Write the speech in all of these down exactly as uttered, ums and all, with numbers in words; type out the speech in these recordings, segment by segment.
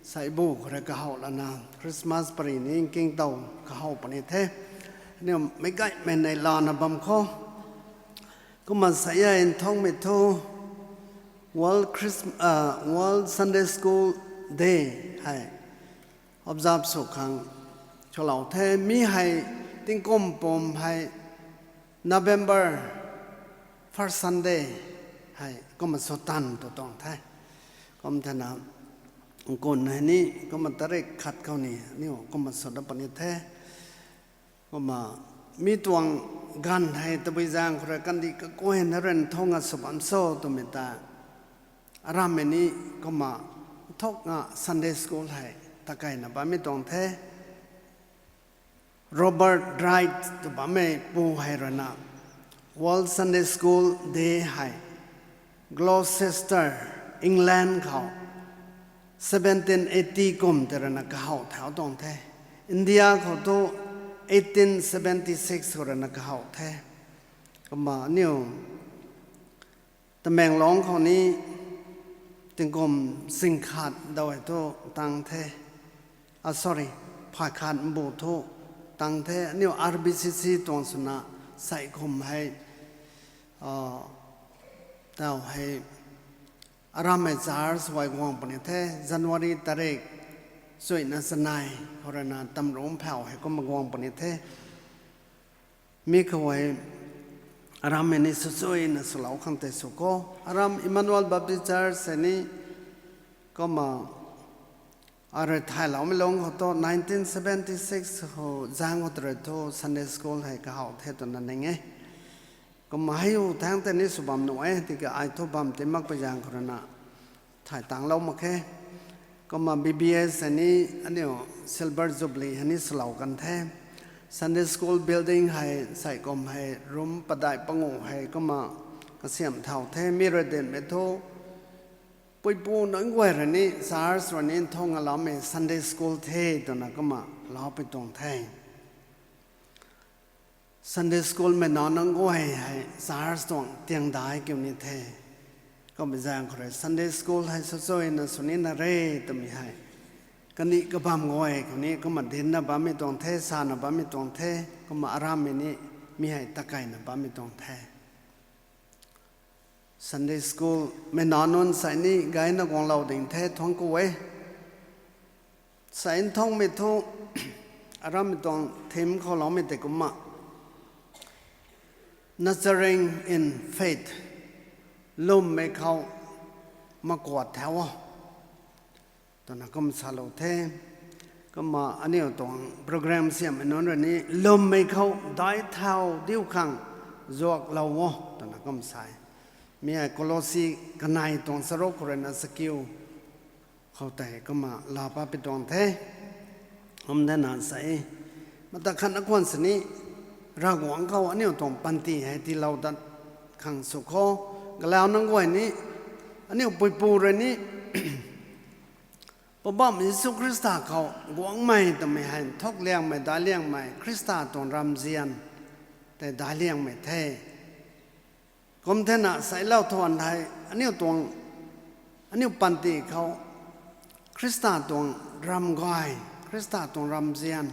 Saibu khou rui kahaw lana Christmas pari ni nking tow kahaw puni the. Aniu meic gaymei neih lana bam khou. Kumna sa e nthangmei thu World Christ-, ah, World Sunday School Day hei observe sw khang swlou the. Mi hei tingkum pum hei November first Sunday hei kumna sw tan tu tuang the. Kum thena kun hei ni kumna tarik khat khou ni aniu kumna sw dat puni the. Kumna mi tuang ganv hei tabui zaeng khou rui kandih kakuayna rui nthukna sw bam cho twmei ta arammei ni kumna nthukna Sunday school hei takeyna bammei tuang the. Robert Wright tw bammei pu hei ruina World Sunday School Day hei Gloucester, England khou seventeen eighty kum tei ruina kahaw thau tuang the. India khou thu eighteen seventy six khou ruina kahaw the. Kumna aniu Tamenglong khou ni tingkum sing khat daw hei thu tang the. Ah, sorry, phay khat mbu thu tang the. Aniu R B C C tuang swna sei kum hei, ah, tau hei arammei church huay guang puni the. January tarik chuina chanei khou ruina tamrum phau hei kumna guang puni the. Mi khou hei arammei ni swchuina swlou khang tei sw kho. Aram Emmanuel Baptist Church hei ni kumna arui thayloumei lung khou thu nineteen seventy six khou zaeng khou tei rui thu Sunday school hei kahaw the twna ning e. Kumna hei u thangc tei ni sw bam nuh e, tiki ai thu bam ti makpui zaeng khou ruina thay tanglou mak khe. Kumna B B S hei ni aniu Silver Jubilee hei ni swlou kan the. Sunday school building hei sei kum hei room padeih pangu hei kumna kasiamh thau the. Mi rui dinmei thu puipu nunc guay rui ni church rui ni nthung aloumei Sunday school the twna kumna loupui tuang the. Sunday school mei nac nunc guay hei church tuang tiangdai kiu ni the. Kumna zaeng khou rui Sunday school hei swchuina sw nina re twmei hei kaniw kabam guay khou ni kumna dincna bammei tuang the, sana bammei tuang the. Kumna arammei ni mi hei takeyna bammei tuang the. Sunday school mei nac nunc sei ni gayna guanglou ding the thuanc ku e. Sei nthangmei thu arammei tuang theme khou loumei tei kumna Nurturing in Faith, lwmmei khou makuat thau o twna kum salou the. Kumna aniu tuang program siammei nunc rui ni lwmmei khou daic thau diu khang zuaklou o twna kum sa e. Mi hei Colossi kanei tuang charuk khou ruina chakiu khou tei kumna laa pat pi tuang the. Kum thena sa e, mata khatna khwan sini Ravguangc khou aniu tuang panty hei tiilou dat khang sw kho. Galau nunc guay ni aniu puipu rui ni Poubauhmei Jisu Khrista khou guangmei twmei hei nthuk liangmei, daic liangmei, Khrista tuang ramzian tei daic liangmei the. Kum thena seilou thuan hei aniu tuang, aniu panty khou Khrista tuang ram gay, Khrista tuang ramzian,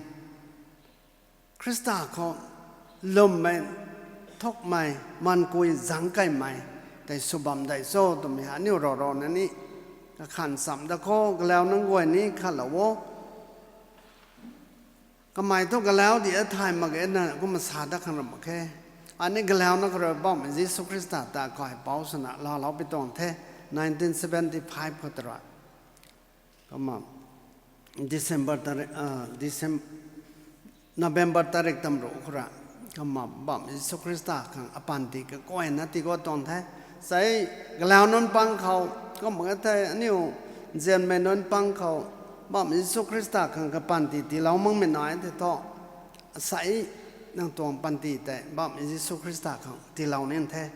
Khrista khou lwmmei, nthukmei, mankui zangc keymei tei sw bam dei cho twmei hei aniu rou rou na ni kakhan cham da kho. Galau nunc guay ni khatlou o. Kamei thu galau di a thay mak ge na kumna sa dat khang ram mak khe. Ani galauna khou rui Poubauhmei Jisu Khrista ta kaipouc swna laalou pi tuang the, nineteen seventy five khou tei rui. Kumna December tarik, ah, Decem-, November tarik tamru khou rui. Kumna Poubauhmei Jisu Khrista khang apanty kakuayna tii guat tuang the. Sei galau nunc pang khou, kumna thei aniu nzianmei nunc pang khou Poubauhmei Jisu Khrista khang kapanty tiilou makmei nai the thu, asei nang tuang panty tei Poubauhmei Jisu Khrista khang tiilou nin the.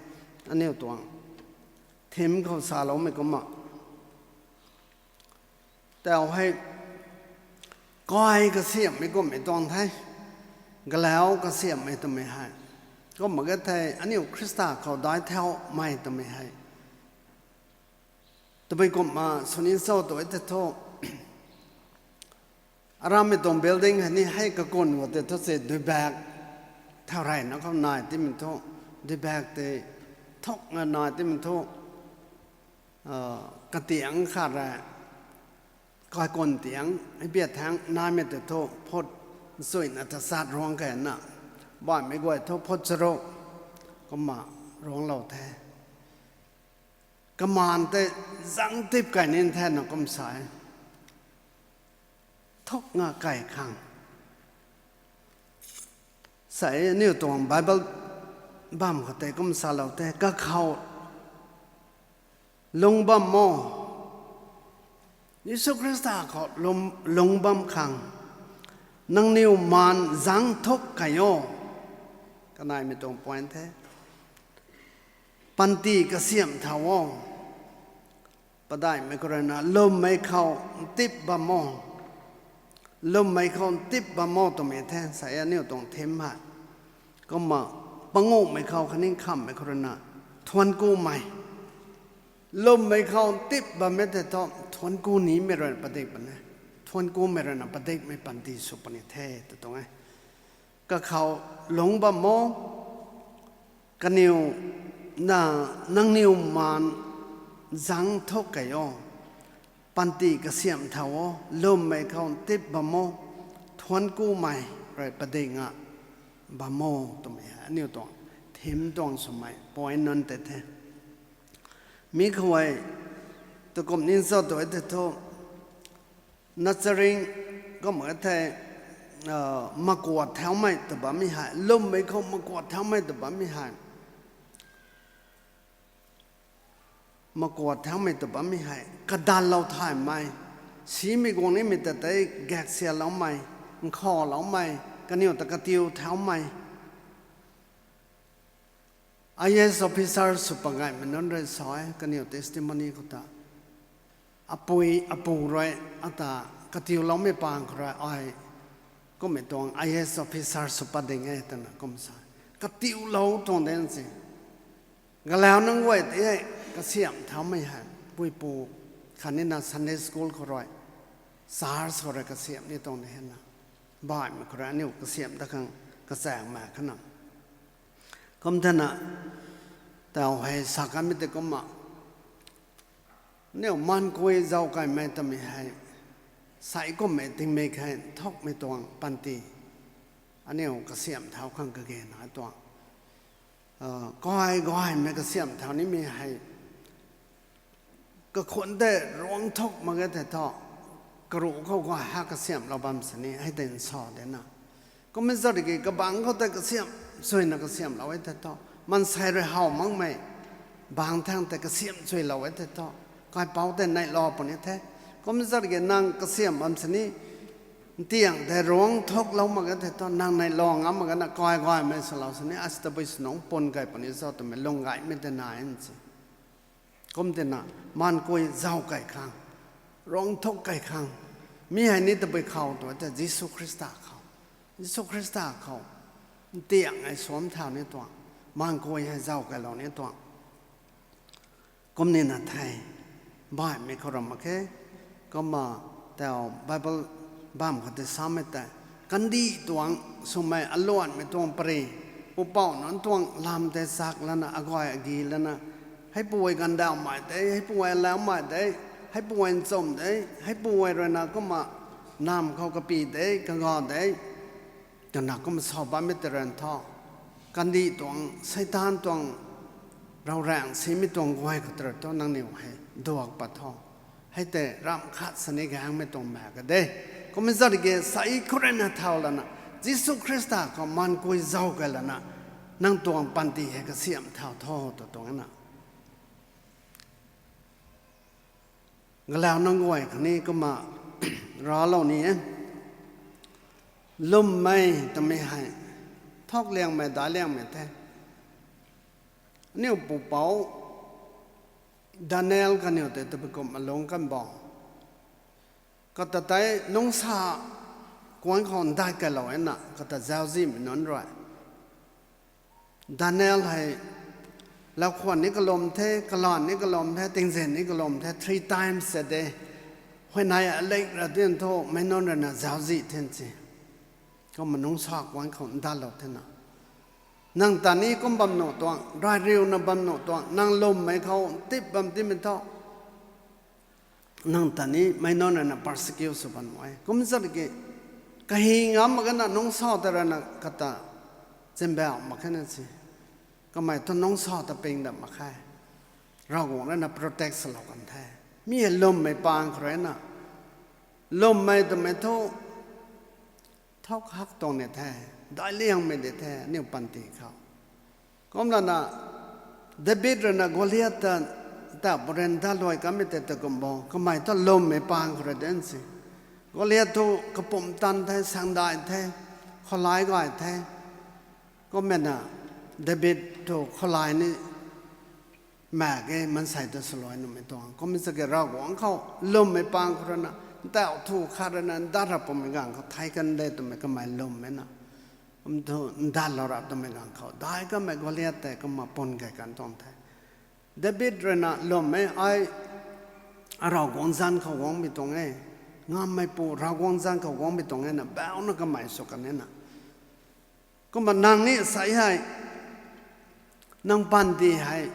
Aniu tuang theme khou saloumei kumna tau hei kai kasiamhmei kummei tuang the, galau kasiamhmei twmei hei. Kumna ge thei aniu Khrista khou daic thaumei twmei hei tabui kumna sw ni cho tw e tei thu, Aramei tuang building hei ni hei kakun khou tei thu se duibak thau reyna khou nai timei thu, duibak tei thukna nai timei thu, katiang khat rei, kaikun tiang hei biak thangc naimei tei thu phut nchuina tachat ruang keyna, baihmei guay thu phut charuk kumna ruanglou the. Kamaan tei zang tip key ni thena kum sa e. Thukna key khang. Sa e, aniu tuang Bible bam khou tei kum salou the, kakhou lungc bam o. Jisu Khrista khou lung, lungc bam khang nangniw maan zang thuk key o. Kaneimei tuang point the. Panty kasiamh thau o. Padaihmei khou ruina lwmmei khou ntip bam o. Lwmmei khou ntip bam o twmei the, sa e aniu tuang theme hei. Kumna panguhmei khou khatni khamhmei khou ruina thuanckumei. Lwmmei khou ntip bammei tei thu thuancku nimei ruina padik puni. Thuanckumei ruina padikmei panty sw puni the tw tuang e. Kakhou lungc bam o, kaniw na, nangniw maan zang thuk key o. Panty kasiamh thau o, lwmmei khou ntip bam o, thuanckumei rui padik nga bam o twmei hei aniu tuang theme tuang swmei point nunc tei the. Mi khou e, takum ni cho tw e tei thu, nurturing kum e thei, makuat thaumei tw bammei hei, lwmmei khou makuat thaumei tw bammei hei. Makuat thaumei tw bammei hei, kadatlou thaymei, simei guang nimei ta tei gaeksialoumei, nkhaloumei, kaniw ta katiu thaumei. I A S officer sw pat gaymei nunc rui sa e, kaniw testimony khou ta. Apui, apu rui, ata, katiuloumei pang khou rui, ai, kummei tuang I A S officer sw pat ding e, twna kum sa. Katiulou tuang de si. Galau nunc guay tei hei, kasiamh thaumei hei, puipu, khatni na Sunday school khou rui, church khou rui kasiamh ni tuang de hena. Baihmei khou rui aniu kasiamh dat khang kachaeng mak khana. Kum thena, tau hei sa kanmei tei kumna, aniu maankui zauc kaymei twmei hei, sai kummei tingmik hei nthukmei tuang panty, aniu kasiamh thau khang kage na tuang. Kai gaymei kasiamh thau nimei hei, kakhun tei ruangc thuk mak ge thei thu, karuh khou gay ha kasiamhlou bam sini hei tei nsa de na. Kummei zat ki kabangc khou tei kasiamh, suina kasiamhlou e thei thu, maansei rui how makmei bangc thangc tei kasiamh suilou e thei thu, kaipouc tei neihlou puni the. Kummei zat ki nang kasiamh bam sini, ntiang tei ruangc thuklou mak ge thei thu, nang neihlou ngam mak ge na kai gaymei swlou sini, asi tabui swnungc pun key puni cho twmei lung gaymei tei nai si. Kum tina, maankui zauc key khang, ruangc thuk key khang, mi hei ni tabui khou tw tei Jisu Khrista khou, Jisu Khrista khou, ntiang hei suam thau ni tuang, maankui hei zauc keylou ni tuang. Kum nina thei, baihmei khou ram mak khe, kumna tau Bible bam khou tei samei tei, kandih tuang swmei aluanmei tuang pary, pupouc nunc tuang lam tei chak lana, agay agi lana, heipui gandauhmei de, heipui alaumei de, heipui nchumh de, heipui ruina kumna, namv khou kapy de, kaga de, twna kumna sa bammei tei rui thu, kandih tuang, Seitaan tuang, ravraengc simei tuang guay khou tei rui thu nangniw hei duak pat tho. Hei tei ramh khat sini gaengmei tuang mak ka de. Kummei zat ki sai khou ruina thau lana, Jisu Khrista khou maankui zauc key lana, nang tuang panty hei kasiamh thau tho tw tuang na. Galau nunc guay khatni kumna raclou ni e. Lwmmei twmei hei, thuk liangmei, daic liangmei the. Aniu pupouc Daniel kaniw tei tabui kumna lungc kan bo. Kata tei nungsa kuanc khou ndai keylou e na, kata zauczihmei nunc rui. Daniel hei, laukhwan ni kalum the, kalan ni kalum the, tingzyn ni kalum the, three times a day. Huayney aling ra tin thu meic nunc rui na zauczih then se. Kumna nungc sa kuang khou ndalou thena, nang ta ni kum bam nuh tuang, rayriuna bam nuh tuang, nang lwmmei khou tip bam timei thu, nang ta ni meic nunc rui na persecute sw bam nuh e. Kum zat ki, kahi ngam mak gana nungc sa ta rui na kata chimbauh mak khe na se. Kamei thu nungc sa ta ping dat mak khe. Ravguangc rui na protect salou kan the. Mi hei lwmmei pang khou rui na, lwmmei twmei thu thau hak tuang ni the, daic liangmei di the aniu panty khou. Kumlana David rui na Goliath ta, ta puren daluai kamei tei ta kum bo, kamei thu lwmmei pang khou rui den se. Goliath thu kapumtan the, sangdai the, khoulai gay the. Kumna David thu khoulai ni mak ge, maansei ta swluai nuhmei tuang. Kumna sa ki Ravguangc khou lwmmei pang khou rui na, ntauh thu khat rui na ndat ra pumei ganv khou thei kan de twmei kamei lwmmei na, kum thu ndatlou ra twmei ganv khou daic kamei Goliath tei kumna pun key kan tuang the. David rui na lwmmei ai, Ravguangc zanc khou guangmei tuang e, ngammeipu Ravguangc zanc khou guangmei tuang e na bauna kamei sw kan e na. Kumna nang ni sa hei, nang panty hei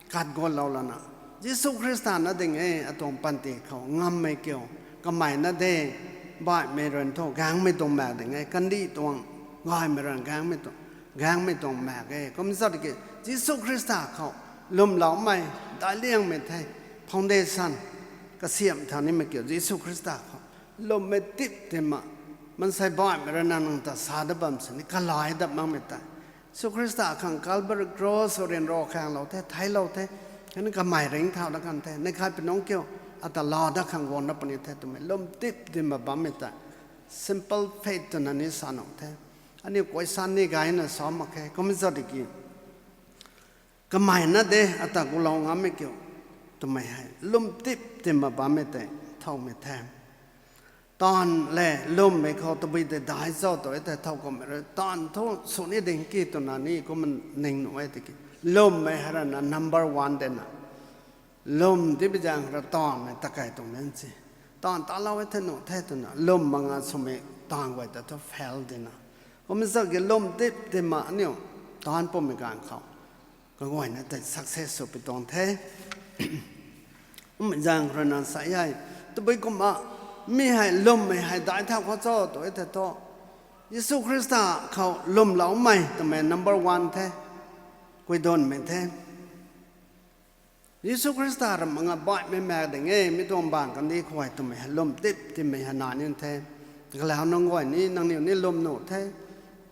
kat gualou lana, Jisu Khrista na ding e atuang panty khou ngammei kiu, kamei na de, baihmei run thu gaengmei tuang maek ding e, kandih tuang, gaymei run gaengmei tuang, gaengmei tuang maek e. Kum zat ki Jisu Khrista khou lwmloumei, daic liangmei the, foundation, kasiamh thau nimei kiu Jisu Khrista khou lwmmei tip tima, maansei baihmei rui na nang ta sa dat bam sini kalai dat makmei tei, Jisu Khrista khang Calvary cross khou ryanra khaenglou the, theiclou the, khatni kamei ringcthau dat kan the, neihkhat pi nungc kiu, ata laa dat khang guang dat puni the twmei lwm tip tima bammei tei, simple faith twna ni sa nuh the. Aniu question ni gayna sa mak khe, kum zat ki, kamei na de ata gulou ngammei kiu twmei hei lwm tip tima bammei tei thowmei the. Taanv le lwmmei khou tabui tei daic cho tw e thei thow kummei rui taanv thu sw ni ding ki twna ni kumna ning nuh e tiki, lwmmei hei rui na number one de na. Lwm tibi zaeng khou rui taanvmei ta key tuang nin se. Taanv talou e the nuh the twna lwm manga swmei taanv guay ta thu fail dina. Kum zat ki lwm tip tima aniu taanv pumei ganv khou kaguayna tei success sw pi tuang the. Kummei zaeng khou rui na sa hei, tabui kumna, mi hei lwmmei hei daic thau khou cho tw e thei thu, Jisu Khrista khou lwmloumei twmei number one the, kuidunmei the. Jisu Khrista ram manga baihmei maek ding e, mi tuang bang kandih khou hei twmei hei lwm tip timei hei nai ni the. Galau nunc guay ni nangniw ni lwm nuh the.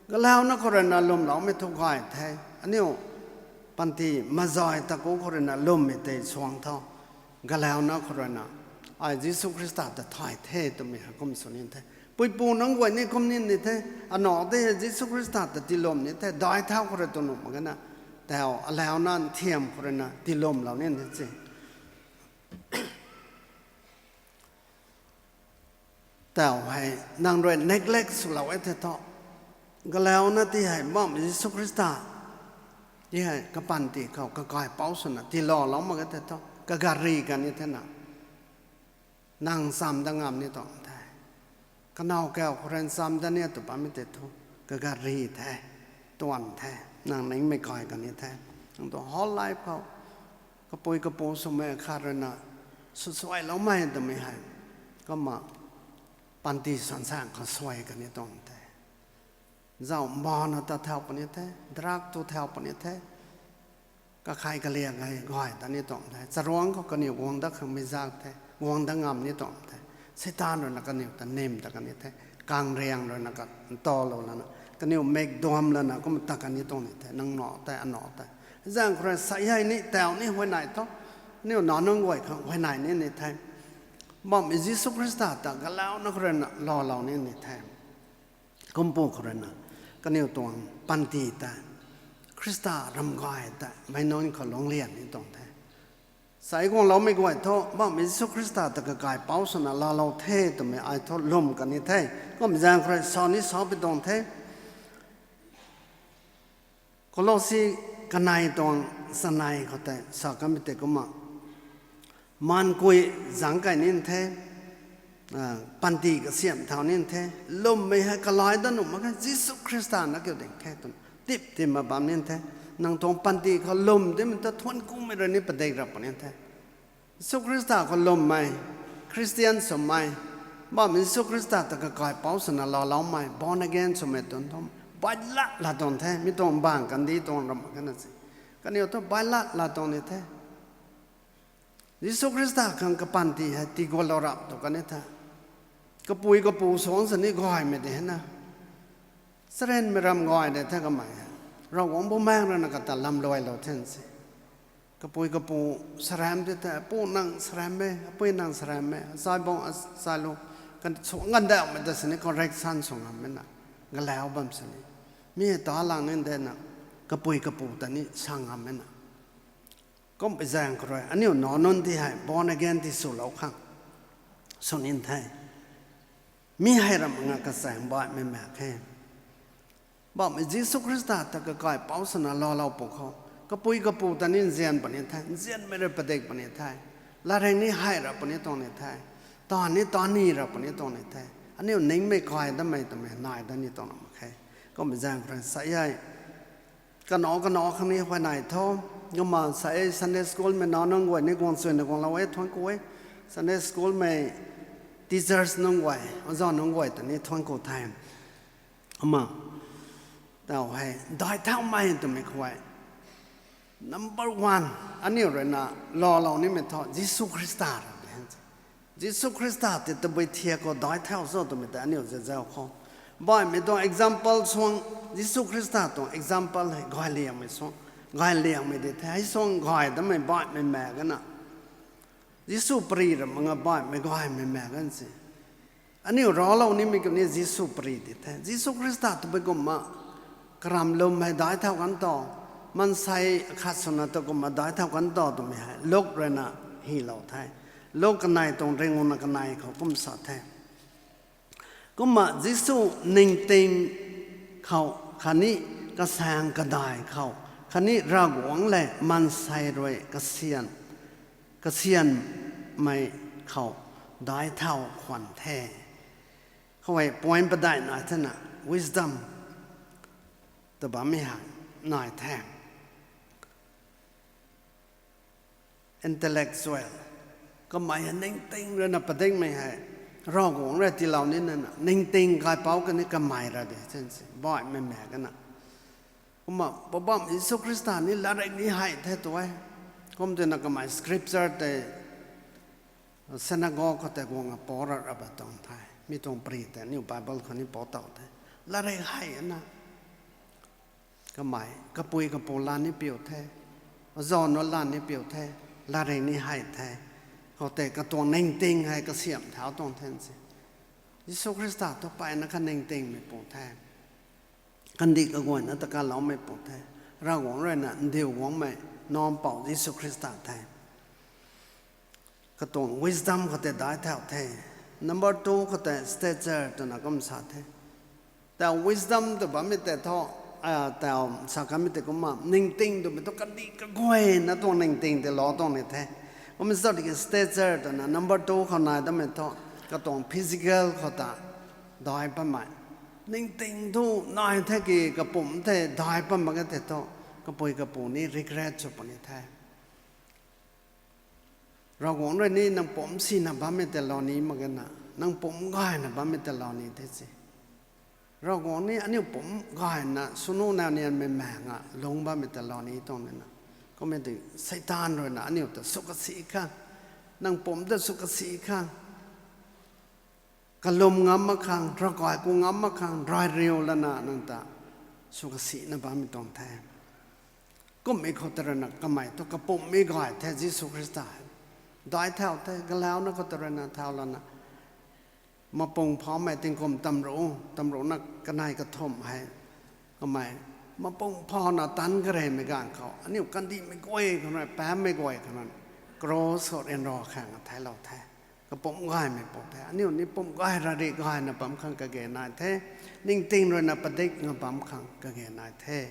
Galauna khou rui na lwmloumei thu gay the. Aniu panty mazay taku khou rui na lwmmei tei suang tho. Galauna khou rui na, ai Jisu Khrista ta thay the twmei hei kum sw ni the. Puipu nunc guay ni kum ni ni the. Anow tei Jisu Khrista ta tiilwm ni the. Daic thau khou rui tw nuh mak gana, tau alauna nthiam khou rui na tiilwmlou ni ni se. Tau hei nang rui neglect swlou e thei thu, galauna ti hei bam Jisu Khrista ti hei kapanty khou kakaipouc swna tiiloulou mak e thei thu, kagari kan ni thena, nang cham dat ngam ni tuang the. Kanow kau khou rui cham dat ni tw bammei tei thu, kagari the, tuan the, nang ningmei kai kan ni the. Nang tuang whole life khou kapui kapu swmei khat rui na swsuailoumei twmei hei, kumna panty sansaeng khou suai kan ni tuang the. Zauh mbana ta thau puni the, drug tu thau puni the, kakhai kaliak hei gay ta ni tuang the, charuangc khou kaniw guang dat khang mi zak the, guang dat ngam ni tuang the, Seitaan rui na kaniw ta nim ta kan ni the, kangriang rui na ka ntawlou lana, kaniw mikduam lana kumna ta kan ni tuang ni the, nang nac tei, anac tei. Zaeng khou rui sa hei ni tau ni huayney tho, aniu nac nunc guay khang huayney ni ni the. Bammei Jisu Khrista ta galauna khou rui na laalou ni ni the. Kumpu khou rui na, kaniw tuang panty ta, Khrista ram gay ta meic nunc khou lungclian ni tuang the. Sai guangloumei guay thu bammei Jisu Khrista ta kakaipouc swna laalou the twmei ai thu lwm kan ni the. Kum zaeng khou rui sa ni sa pi tuang the. Kolosi kanei tuang chanei khou tei sa kanmei tei kumna, maankui zangc key ni the, panty kasiamh thau nin the. Lwmmei hei kalai dat nuh mak khe, Jisu Khrista na kiu ding khe twna tip tima bam nin the. Nang tuang panty khou lwm timei ta thuanc kumei rui ni padik rap puni the. Jisu Khrista khou lwmmei, Christian swmei, bammei Jisu Khrista ta kakaipouc swna laaloumei, born again swmei twn thu, bailat la tuang the, mi tuang bang kandih tuang ram mak khe na se. Kaniw thu bailat la tuang ni the. Jisu Khrista khang kapanty hei tigualou rap tu kan ni the. Kapui kapu suang sini gaymei de na. Sarenmei ram gay de the kamei. Ravguangc Bumaengh rui na kata lamluailou the se. Kapui kapu saram ti the, apu nang saram e, apui nang saram e, achai bang achai lu, kan, sw, ngandauhmei ta sini correction sw ngammei na, galau bam sini. Mi hei ta lang nin de na, kapui kapu ta ni sa ngammei na. Kumpui zaeng khou rui, aniu nac nunc ti hei born again ti swlou khang sw nin the. Mi hei ram nga kachaeng baihmei mak khe. Bammei Jisu Khrista ta kakaipouc swna laalou pw khou, kapui kapu ta ni nzian puni the, nzianmei rui padik puni the, latrik ni hei rap puni tuang ni the, taanv ni taanv ni rap puni tuang ni the. Aniu ningmei kai damei twmei nai dat ni tuang na mak khe. Kumpui zaeng khou rui sa e, kanac kanac khang ni huay nai tho. Kumna sa e Sunday school mei nac nunc guay ni guang chuina guanglou e, thuanc ku e. Sunday school mei teachers nunc guay, oja nunc guay ta ni thuanc ku the. Kumna, tau hei, daic thaumei twmei khou hei, number one, aniu rui na laalou nimei thu Jisu Khrista ra de. Jisu Khrista ti tabui thiak khou daic thau cho twmei ta aniu zazau khou. Baihmei tuang example suang, Jisu Khrista tuang example hei gayliangmei suang, gayliangmei di the, hei suang gay damei baihmei mak ge na. Jisu pary ra mak nga baihmei gaymei mak gan se. Aniu raclou nimei kumni Jisu pary di the. Jisu Khrista tabui kumna karam lwm hei daic thau kan to, maansei akhat swna ta kumna daic thau kan to twmei hei Luk rui na hylou the. Luk kanei tuang ringunna kanei khou kum sa the. Kumna Jisu ningting khou khatni kasaeng kadai khou khatni Ravguangc le maansei rui kasian, kasianmei khou daic thau khwan the. Khou hei point padeih nai thena, wisdom ta bammei hei nai the. Intellectual. Kamei hei ningting rui na padikmei hei, Ravguangc rui tiilou nina, ningting kaipouc kani kamei ra de, chin si, baihmei mak ge na. Kumna, Poubauhmei Jisu Khrista ni latrik ni hei the tu e. Kum twna kamei scripture tei synagogue khou tei guang apou ra ra ba tuang the. Mi tuang pary tei, aniu Bible khou ni pou tow the. Latrik hei na. Kamei, kapui kapu lan ni piu the. Azanc nu lan ni piu the. Latrik ni hei the. Khoutei katuang ningting hei kasiamh thau tuang the si. Jisu Khrista thu mpeyna kha ningtingmei pu the. Kandih kaguayna ta kaloumei pu the. Ravguangc rui na ndiu guangmei Nac Mpouh Jisu Khrista the. Katuang wisdom khou tei daic thau the. Number two khou tei stature twna kum sa the. Tau wisdom tw bammei tei thu, tau sa kanmei tei kumna, ningting twmei thu kandih kaguayna tuang ningting tei lou tuang ni the. Kumna sa tiki stature twna number two khou nai dammei thu, katuang physical khou ta daic pammei. Ningting thu nai the ki kapumc tei daic pam mak ge tei thu, kapui kapu ni regret sw puni the. Ravguangc rui ni nang pumc sina bammei tei lou ni mak ge na, nang pumc gayna bammei tei lou ni the si. Ravguangc ni aniu pumc gayna swnu nau nianmei maeng a lungc bammei tei lou ni tuang nina. Kummei tei Seitaan rui na aniu ta sw kasi khang, nang pumc ta sw kasi khang, kalwm ngam mak khang, ravkai ku ngam mak khang, rai riu lana nang ta sw kasina bammei tuang the. Kummei khou tei rui na kamei thu kapumcmei gay the Jisu Khrista. Daic thau the, galauna khou tei rui na thau lana. Mapung phaumei tingkum tamru, tamrucna kanei kathumh hei. Kamei, mapung phauna tanc karemei ganv khou, aniu kandihmei guay khou rui, paapmei guay khou rui, cross khou ryanra khang theilou the. Kapumc gaymei pu the. Aniu ni pumc gay rari gayna bam khang kage nai the. Ningting rui na padik nga bam khang kage nai the.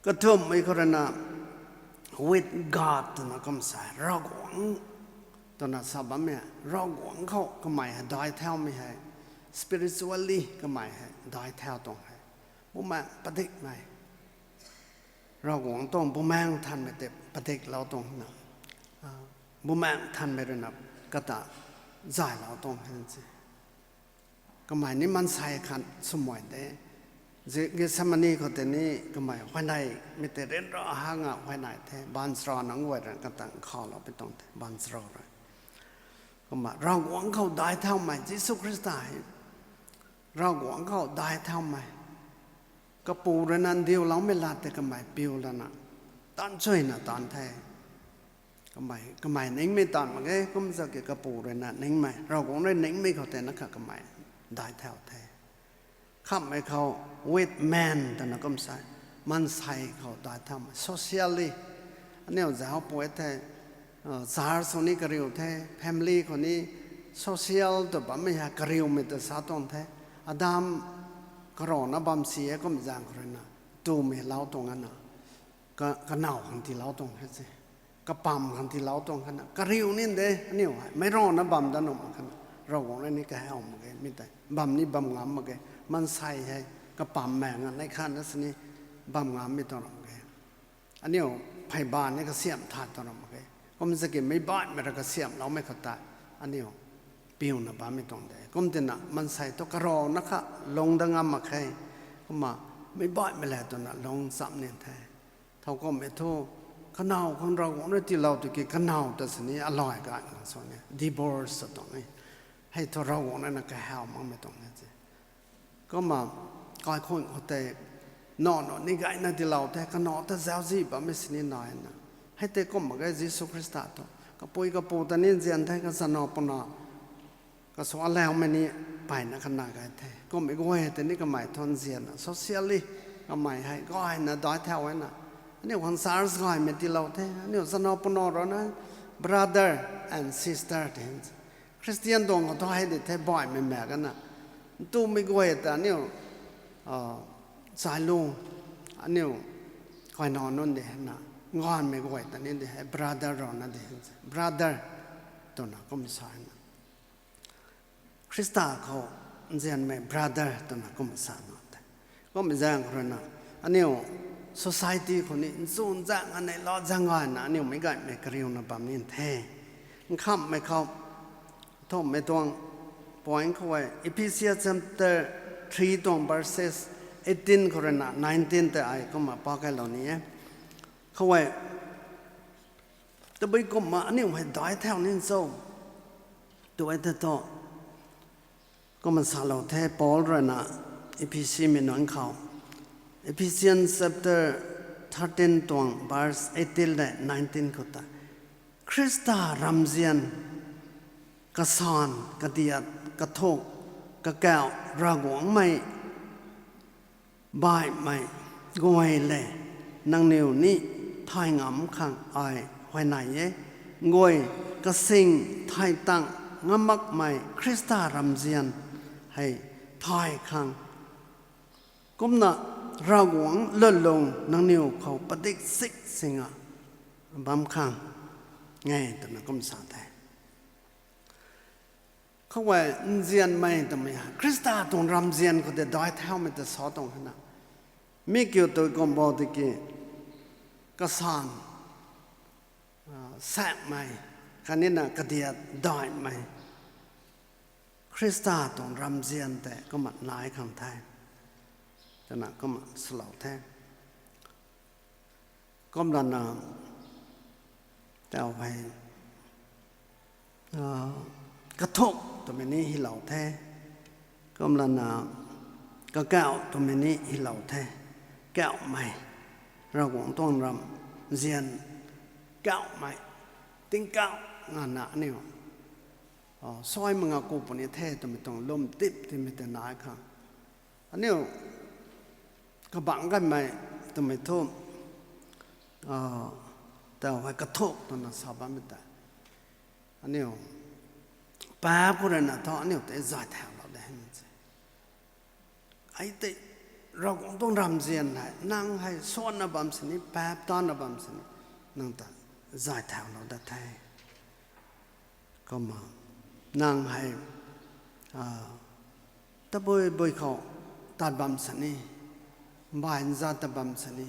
Kathumhmei khou rui na, with God twna kum sa, Ravguangc twna sa bammei, Ravguangc khou kamei hei daic thaumei hei, spiritually kamei hei daic thau tuang hei, Bumaengh padikmei, Ravguangc tuang Bumaengh Nthanmei tei padiklou tuang na, Bumaengh Nthanmei ruina kata zaylou tuang hei se. Kamei ni maansei khat swmei de, Gethsemani khou tei ni kamei huayneymei tei ryanra hanga huayney the, baanchara nunc guay rui kata nkhavlou pi tuang the, baanchara rui. Kumna Ravguangc khou daic thaumei Jisu Khrista hei, Ravguangc khou daic thaumei, Kapu ruina ndiuloumei lat tei kamei piu lana, taanc chuyna taanc the. Kamei, kamei ningmei taanv mak ge, kumzaki Kapu ruina ningmei, Ravguangc rui ningmei khou tei na kha kamei daic thau the. Khamhmei khou with men twna kum sa, maansei khou daic thaumei, socially. Aniu zauc pui the, church khou ni kariu the, family khou ni social tw bammei hei kariumei ta sa tuang the. Adam karana bam si e kum zaeng khou ruina, tumei lou tuang ana, ka, kanow khang tiilou tuang khe se. Kapam khang tiilou tuang khana kariu ni de, aniu hei meic rana bam dat nuh mak khana, Ravguangc rui ni kahaw mak ge, mi tei bam ni bam ngam mak ge, maansei hei kapam maeng a nei khat na sini bam ngammei tuang ram mak ge. Aniu pheyban ni kasiamh thay tuang ram mak ge. Kumzaki meic baihmei rui kasiamhloumei khou tei, aniu piuna bammei tuang de. Kumtina maansei thu karana kha lung dat ngam mak khe. Kumna meic baihmei le twna lung cham ni the. Thowkumhmei thu, kanow khang Ravguangc rui tiilou tiki kanow ta sini alay gay khang sw ni, divorce sa tuang ni. Hei thu Ravguangc ruina kahaw makmei tuang ni se. Kumna kaikhun khou tei, nac nac ni gayna tiilou the, kanac ta zauczih bammei sini naina. Hei tei kum mak ge Jisu Khrista thu, kapui kapu ta ni nzian the, kachana puna, kasw alaumei ni peyna kana gay the. Kummei guay tei ni kamei thu nzianna, socially, kamei hei gayna daic thau na. Aniu khang church gaymei tiilou the, aniu chana puna rana, brother and sister the. Khristian tuang khou thu hei di the, baihmei maek ana. Ntumei guay ta aniu, chailu, aniu kainac nunc di na, gaymei guay ta ni di hei brother rana di, brother twna kum sa na. Khrista khou nzianmei brother twna kum sa na the. Kummei zaeng khou ruina, aniu society khou ni nchun zaeng anei lou zaeng gayna aniu meic gaymei kariuna bam ni the. Nkhamhmei khou, thumhmei tuang point khou e, Ephesians chapter three tuang verses eighteen khou ruina nineteen tei ai kumna pa kailou ni e. Khou e, tabui kumna aniu hei daic thau ni cho, tu e the thu, kumna salou the Paul ruina Ephesimei nunc khou. Ephesians chapter thirteen tuang verse eighteen le nineteen khou ta, Khrista ramzian, kasan, kadiat, kathuk, kakauh, Ravguangcmei baihmei guay le, nangniw ni thay ngam khang ai huayney e. Guay kasing thay tang ngam makmei Khrista ramzian hei thay khang, kumna Ravguangc lwnlung nangniw khou padik sik singa bam khang e twna kum sa the. Khou e, nzianmei twmei hei Khrista tuang ramzian khou tei daic thaumei ta sa tuang hana. Mi kiu tu kum bo tiki, kasan, saekmei, khatni na kadiat daihmei, Khrista tuang ramzian tei kumna nai khang the, twna kumna salou the. Kumlana, tau hei, kathuk twmei ni hilou the. Kumlana, kakauh twmei ni hilou the. Kauhmei, Ravguangc tuang ramzian, kauhmei, tingkauh ngana aniu suai mak nga ku puni the twmei tuang lwm tip timei tei nai khang, aniu kabangc gaymei twmei thu, tau hei kathuk twna sa bammei tei, aniu paap khou ruina thu aniu tei zay thaulou de hei se. Ai tei Ravguangc tuang ramzian hei nang hei suanna bam sini, paap tana bam sini, nang ta zay thaulou dat the. Kumna, nang hei, tabui bui khou tat bam sini, mbai nza tat bam sini,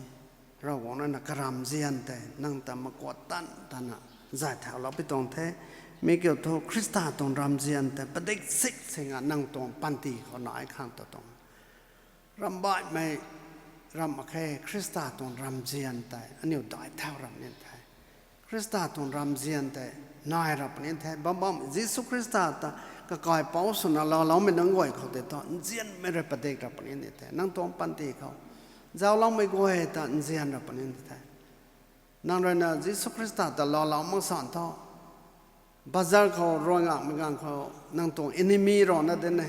Ravguangc rui na karamzian tei nang ta makuat tan tana zay thaulou pi tuang the. Mi kiu thu Khrista tuang ramzian tei padik sik singa nang tuang panty khou nai khang ta tuang. Rambaihmei ram mak khe, Khrista tuang ramzian tei aniu dai thau ram ni the. Khrista tuang ramzian tei nai ra puni the. Bam bam Jisu Khrista ta kakaipouc swna laaloumei nunc guay khou tei thu nzianmei rui padik ra puni ni the. Nang tuang panty khou zauloumei guay ta nzian ra puni ni the. Nang rui na Jisu Khrista ta laalou mak san thu, bazar khou rui ngakmei ganv khou nang tuang enemy rui na de ne.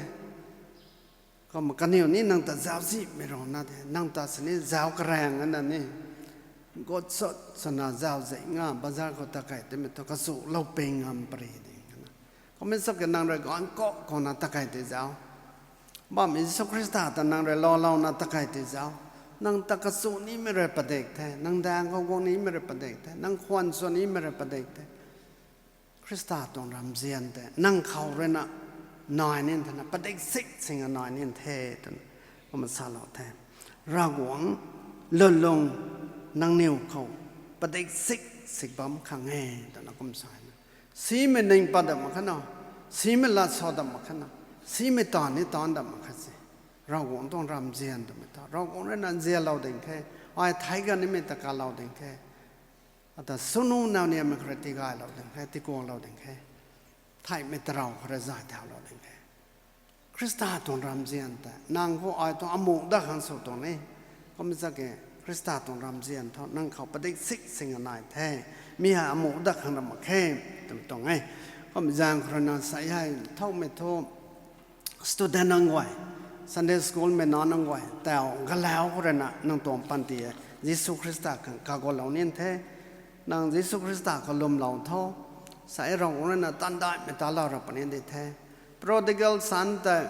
Kumna kaniw ni nang ta zauczihmei rui na de, nang ta sini zauc karaeng na ni, gutsat swna zauczih nga bazar khou ta kei timei thu kachu lou ping ngam pari ding na. Kumna sa ke nang rui ganv kok kouna ta kei tei zauc, bam Jisu Khrista ta nang rui laalouna ta kei tei zauc. Nang ta kachu nimei rui padik the, nang daeng khou guang nimei rui padik the, nang khwan sw nimei rui padik the. Khrista tuang ramzian tei nang khou rui na nai nin thena padik sik singa nai nin the twna kumna salou the. Ravguangc lwnlung nangniw khou padik sik sik bam khang e twna kum sa na. Simei ning pat dam mak khe na, simei lat sa dam mak khe na, simei taanv ni taanc dam mak khe se. Ravguangc tuang ramzian twmei ta Ravguangc rui na nzianlou ding khe, ai thei ganv nimei ta kalou ding khe, ata sunu nau niammei khou rui tigaylou ding khe, tikuanglou ding khe, theihmei tarou khou rui zay thaulou ding khe. Khrista tuang ramzian tei nang khou ai tuang amuh dat khang sw tuang ni. Kumna sa ke Khrista tuang ramzian thu nang khou padik sik singa nai the. Mi hei amuh dat khang ram mak khe twmei tuang e. Kumna zaeng khou rui na sa hei thoumei thu student nunc guay, Sunday school mei nac nunc guay tau galau khou rui na nang tuang panty e Jisu Khrista khang kagualou nin the. Nang Jisu Khrista khou lwmlou tho. Sa e Ravguangc rui na tandaihmei talou ra puni di the. Prodigal son tei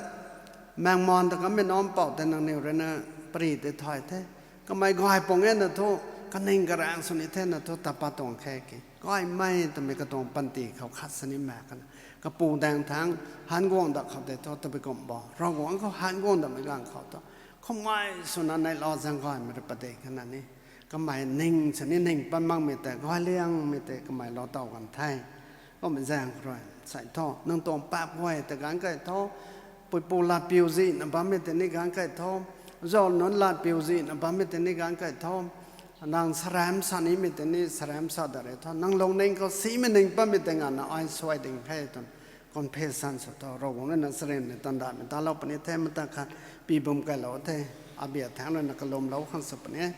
maengman ta kanmei nac mpouh tei nangniw rui na pari tei thay the. Kamei gay pung e na thu, kaning karaeng sw ni the na thu ta pat tuang khe ki. Gaymei twmei katuang panty khou khat sini mak kana. Kapu daeng thangc han guang dat khou tei thu tabui kum bo. Ravguangc khou han guang datmei ganv khou thu, khumgay swna neihla zaeng gaymei rui padik kana ni. Kamei ning sini ning pat makmei tei, gayliangmei tei kamei lou tow kan the. Kumna zaeng khou rui sa thu, nang tuang paap guay ta ganv kei tho, puipu latpiu zihna bammei tei ni ganv kei tho, zauc nunc latpiu zihna bammei tei ni ganv kei tho, nang saram sa nimei tei ni saram sa dat re tho, nang lungning khou simei ning patmei tei nganvna ai suai ding khe twna confession sw tho. Ravguangc rui na charynmei tandaihmei talou puni the, mata khat pi bum kailou the, abia thangc rui na kalwmlou khang sw puni e.